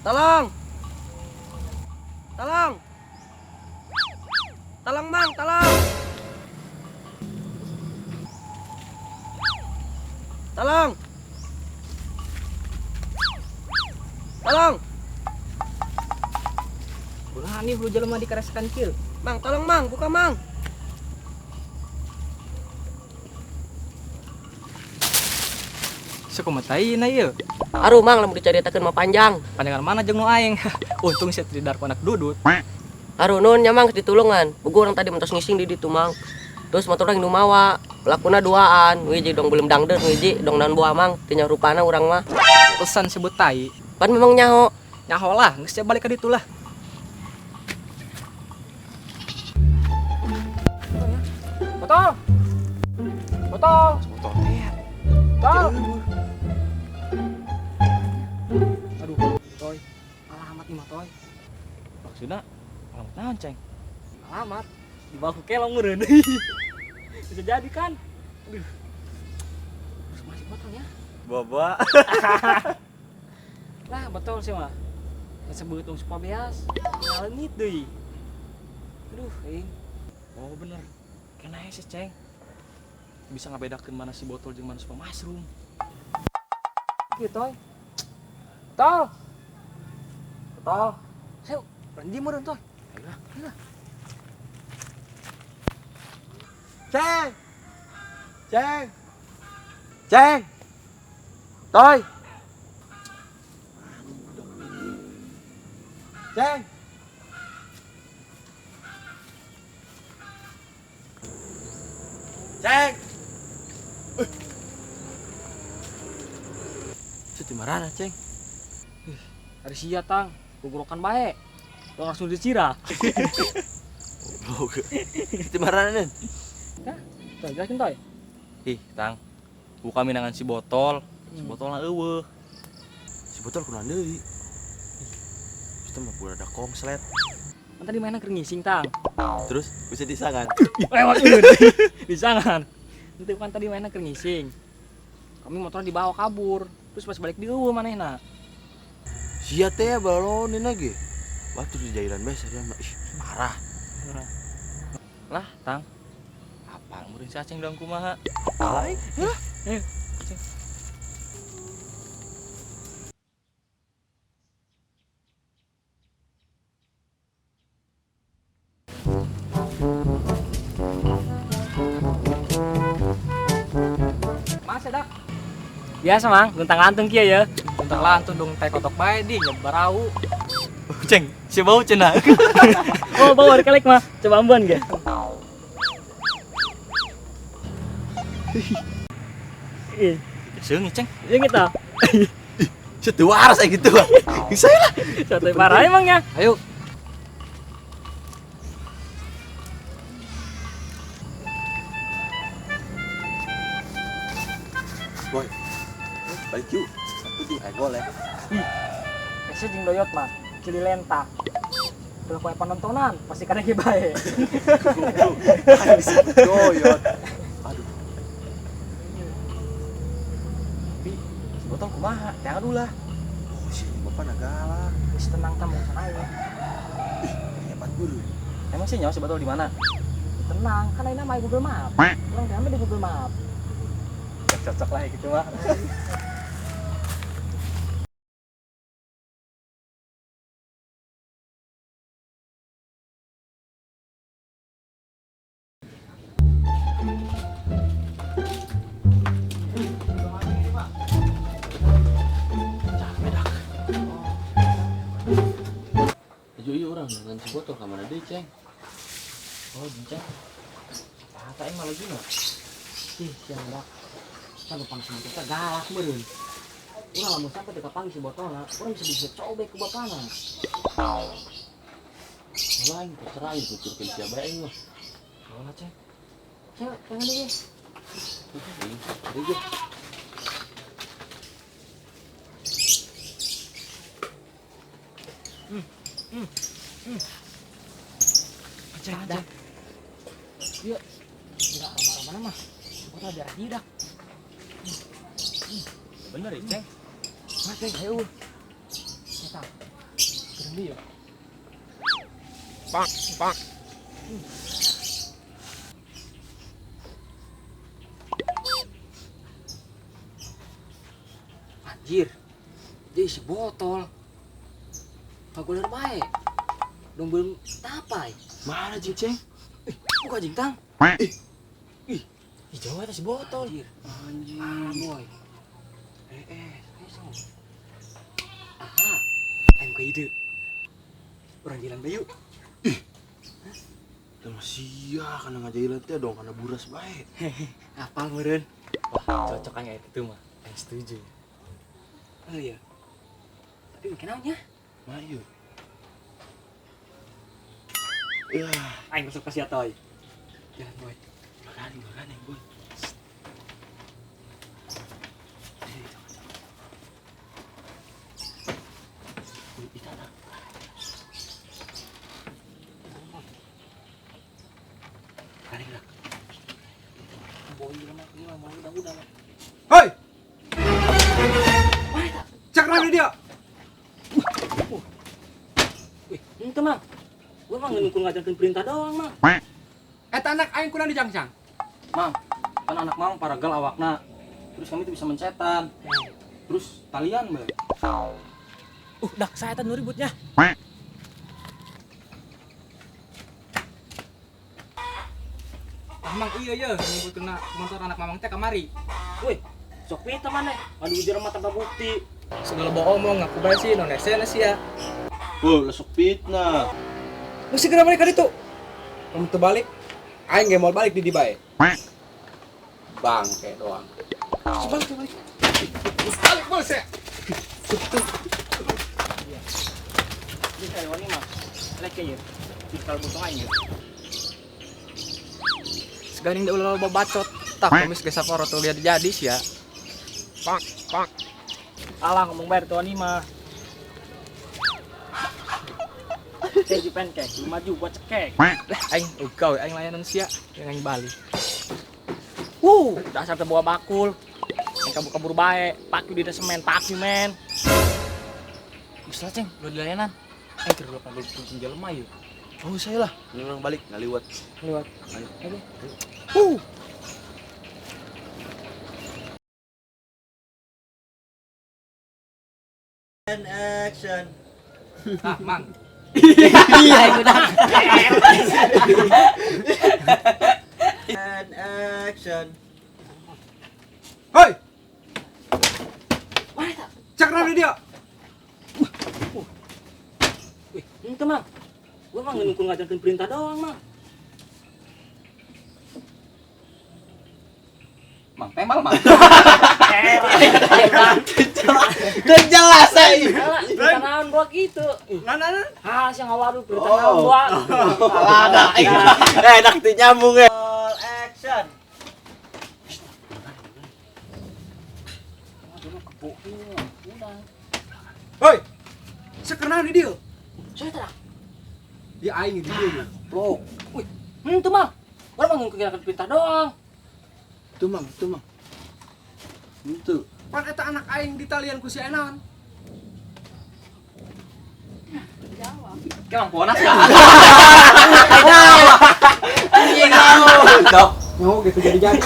Tolong. Tolong. Tolong, Mang, tolong. Tolong. Tolong. Kunaon nih hulu jelema dikaresekan kieu? Mang, tolong, Mang, buka, Mang. Sakumaha taina ieu? Aduh, Mang, lamun dicaritakeun mah panjang. Panjangan mana jeung nu aing? Untung sia teu didar ku anak dudut. Aduh, nun nya Mang ditulungan. Bugu urang tadi mentos ngising di ditu, Mang. Terus motor urang nu mawa, pelakuna duaan. Nu hiji dong belum dangdut, nu hiji dong naon buah, Mang. Teu nyaho rupana urang mah. Pesan sebut tai. Pan memang nyaho. Nyaho lah, geus sia balik ka ditu lah. Botol. Botol. Botol teh. Botol. Aduh, Toy. Alamat nih mah, Toy. Maksudna alamat naon, Ceng? Alamat di bawah kelong meureun. Bisa jadi kan? Aduh. Terus masih botolnya. Bawa. Lah, betul sih mah. Disebut tong supabeas. Ngaleungit deui. Aduh, aing. Oh, bener. Kena sih, Ceng. Bisa ngabedakeun mana si botol jeung mana si mushroom. Kieu, Toy. Tol. Tol. Saya berhenti meureun, Toy. Ayolah. Ceng. Ceng. Ceng. Toy. Ceng. Ceng. Itu di mana, Ceng? Ari sia, Tang. Gugorokan bae. Tong langsung dicira. Goblok. Di mana, Nen? Hah? Toy, jelasin, Toy. Ih, Tang. Buka minangan si botol. Si botolna eueuh. Si botol kunaon deui? Itu mah ada kongslet. Kan tadi mainnya keur ngising, Tang. Terus bisa disangan. Lewat ulun. Disangan. Itu kan tadi mainnya keur ngising. Kami motor dibawa kabur. Terus pas balik di eueuh manehna. Sia teh balonin lagi. Batu di jairan bae sia mah. Ih, parah. Lah, Tang. Apal meureun si Aceng dong kumaha? Alai. Hah? Ayo, Aceng. Mas, dak. Biasa, Mang, luntang-lantung kieu ya. Luntang lantung dong teh kotok bae di nyebarau. Ceng, si bau cenah. Oh, bau dikelek mah. Coba ambeun ge. Ih, Seungit, Ceng. seungit tah. Ih, teu waras aya gitu. Saya lah. Sate parah emang ya. Ayo. Boy. Balik yuk. Satu di ayo boleh. Ih. Ese jeung doyot mah, cili lenta. Kalau koe penontonan pasti kadang ge bae. Doyot. Aduh. Tapi si botol kumaha? Jangan ulah. Oh, si bapak nagala. Geus tenang tamu sana aja. Ih, hebat guru. Emang sih nyawa si botol di mana? Tenang, kan ayeuna mah Google Map. Urang teh di Google Map. Cocok lah gitu mah. Ayo orang dengan si botol ka mana deui, Ceng? Oh, Ceng. Apa aing malah gini? Ih, siang dak. Kan lupang si botol galak meureun. Urang lamun sampai teu kapanggih si botolna, urang bisa cobek ku bapana. Lain terserah aing tuturkeun sia bae aing mah. Naon, Ceng? Ceng, jangan deui. Deui ge. Ceng, Ceng. Yuk. Tidak ramah-ramah mah. Botol darah tidak. Bener ya, Ceng? Mas, Ceng, ayo. Eta. Kurang dia. Pak, pak. Anjir. Dia isi botol. Paguler bae. Dong belum tapai. Mana jing ceng? Buka jing tang. Ih. Ih, jauh eta si botol. Anjir. Anjir. Parah boy. Aha. Aing buka ide. Urang jalan bae yuk. Ih. Teu mah sia kana ngajailan teh dong kana buras bae. Apal meureun. Wah, cocok aing eta mah. Aing setuju. Oh iya. Tapi mungkin naonnya? Mah ieu. Ya. Aing masuk ka sia toy. Jalan boy. Makanya boy. Hoi! Cek rapi dia. Wih, ente mang. Gua mah nunggu ngajarkeun perintah doang, mang. Eta anak aing kurang dicangsang. Mang, kan anak mang paragal awakna. Terus kami tuh bisa mencetan. Terus talian, Mbak. Dak saya eta nu ributnya. Mang iya ya, nyebut kena motor anak mamang teh kamari. Wih, sok pinter maneh. Madu ujar mah tanpa bukti. Segala bohong mau ngaku bae sih, non esen sia. Oh, lesok fitnah. Lu segera balik ka ditu. Kamu terbalik, aing ge moal balik di di bae. Bangke doang. Balik, balik. Balik balik saya. Ini saya wani mah. Lek ye. Pistol botong aing. Seganing da ulah loba bacot. Tah kumis ge saporo tuh lihat jadi sia. Pak, pak. Alah ngomong bayar tuan ini mah. Keju pancake, lu maju buat cekek. Lah aing ugaw aing layanan sia yang aing balik. Dasar teu bawa bakul. Yang kabur-kabur bae, paku di semen, paku men. Geus lah, Ceng, lu di layanan. Aing keur panggil kucing jelema yeuh. Oh, saya lah. Nurang balik ngaliwat. Ngaliwat. Ayo. Ayo. And action. Ah, Mang. Iya, itu dah. And action. Hoi! Cek rapi dia. Wih, ente mang. Gua mah nunggu ngajarkeun perintah doang, Mang. Mang temal, Mang. Jelas ai. Perintah naon gua gitu. Nah, nah, nah. Ah, sih ngawaru perintah naon gua. Alah, enak tuh nyambung ya. All action. Hoi. Sekernaon di dia. Saya tak. Ya aing di dia. Blok. Wih, ente mang. Gua mah nunggu ngajarkeun perintah doang. Tuh mang, tuh mang. Itu. Pan eta anak aing di talian ku si Enon. Kayak Mang Ponas ya. Dok. Nyaho gitu jadi-jadi.